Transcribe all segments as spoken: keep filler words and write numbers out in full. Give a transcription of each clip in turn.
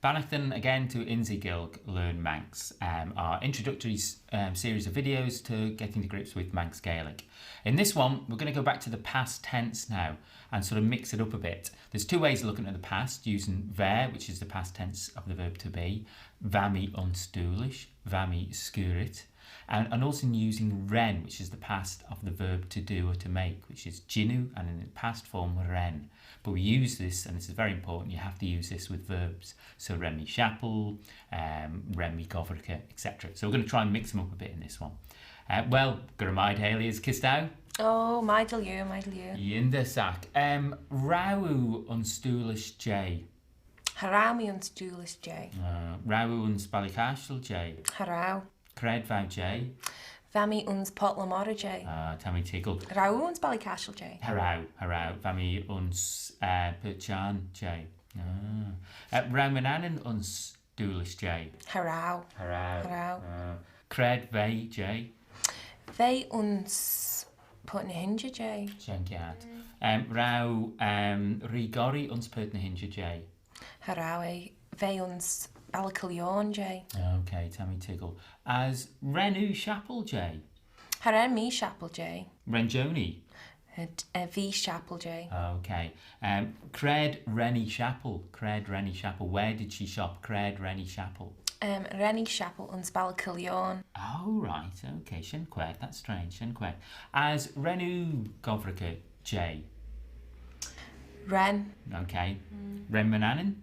Bannaghtyn again to Ynsee Gaelg Learn Manx, um, our introductory s- um, series of videos to getting to grips with Manx Gaelic. In this one, we're going to go back to the past tense now and sort of mix it up a bit. There's two ways of looking at the past, using va, which is the past tense of the verb to be, va mee ayns Doolish, va mee scuirrit, and, and also using ren, which is the past of the verb to do or to make, which is jannoo, and in the past form ren. But we use this, and this is very important, you have to use this with verbs. So ren mee shappal, um, ren mee gobbraghey, et cetera. So we're going to try and mix them up a bit in this one. Uh, well, gura mie ayd Hayley, as kys t'ou? Oh, mie dy liooar, mie dy liooar. Yindyssagh. Um, row oo ayns Doolish jeh? Cha row mee ayns Doolish jeh. Uh, row oo ayns Ballycastle jeh? Cha row. C'raad v'ou jeh? Va mee ayns Portlamorra jeh. Ah, ta mee toiggal. Row oo ayns Ballycastle jeh? Cha row, cha row. Va mee ayns, uh, Purt Çhiarn jeh. Ah. Uh, row Manannan ayns Doolish jeh? Cha row. Cha row. Cha row. Ah. C'raad v'eh jeh? V'eh ayns Purt ny h-Inshey jeh. Shen kiart. Um, row, um, Ree Gorree ayns Purt ny h-Inshey jeh? Cha row eh. V'eh ayns Balley Keeill Eoin jeh. Ok, ta mee toiggal. As ren oo shappal jeh? Cha ren mee shappal jeh. Ren Joni? Eh, eh, v'ee shappal jeh. Ok. Um, c'raad ren ee shappal? C'raad ren ee shappal? Where did she shop? C'raad ren ee shappal? Um, ren ee shappal ayns Balley Keeill Eoin. Oh, right. Ok, shen quaart. That's strange. Shen quaart. As ren oo gobbraghey jeh? Ren. Ok. Ren Manannan?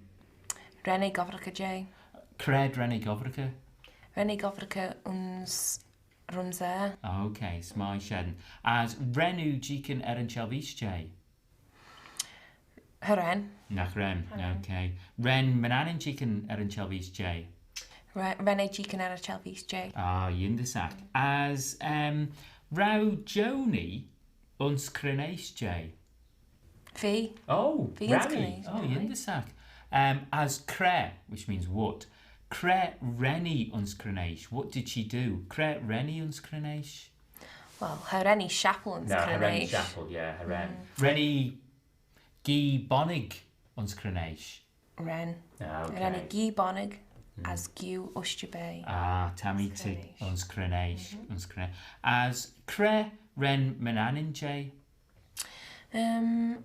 Ren eh gobbraghey jeh. C'raad ren eh gobbraghey? Ren eh gobbraghey ayns Rhumsaa. Ok, s'mie shen. As ren oo jeeaghyn er yn çhellveeish jeh? Cha ren. Nagh ren. Cha ren. Ok. Ren Manannan jeeaghyn er yn çhellveeish jeh? Re- ren eh jeeaghyn er yn çhellveeish jeh. Ah, yindyssagh. As, um, row Joni ayns Creneash jeh? V'ee. Oh, v'ee ayns Creneash. Oh, yindyssagh. Um, as cre, which means what, cre ren ee ayns Creneash? What did she do? Cre ren ee ayns Creneash? Well, cha ren ee shappal ayns Creneash. No, cha ren ee shappal, yeah, cha ren. Mm. Ren ee gee bonnag ayns Creneash? Ren. Ah, ok. Ren eh gee bonnag as giu ushtey bea. Ah, ta mee toiggal. Ayns Creneash. Ayns Creneash. As cre ren Manannan jeh? Um,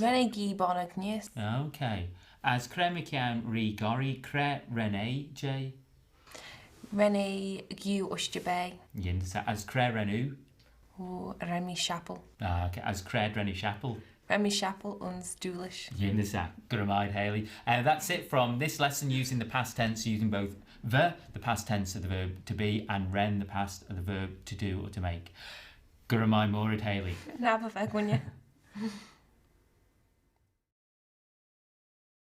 ren eh gee bonnag neesht. Ah, ok. As cre mychione Ree Gorree, cre ren eh jeh? Ren eh giu ushtey bea. Yindyssagh. As cre ren oo? Oh, ren mee shappal. Ah, ok. As cre ren oo shappal? Ren mee shappal ayns Doolish. Yindyssagh. Gura mie ayd Hayley. Uh, that's it from this lesson, using the past tense, using both va, the past tense of the verb to be, and ren, the past of the verb to do or to make. Gura mie mooar ayd Hayley. Nabba veg, Winnie.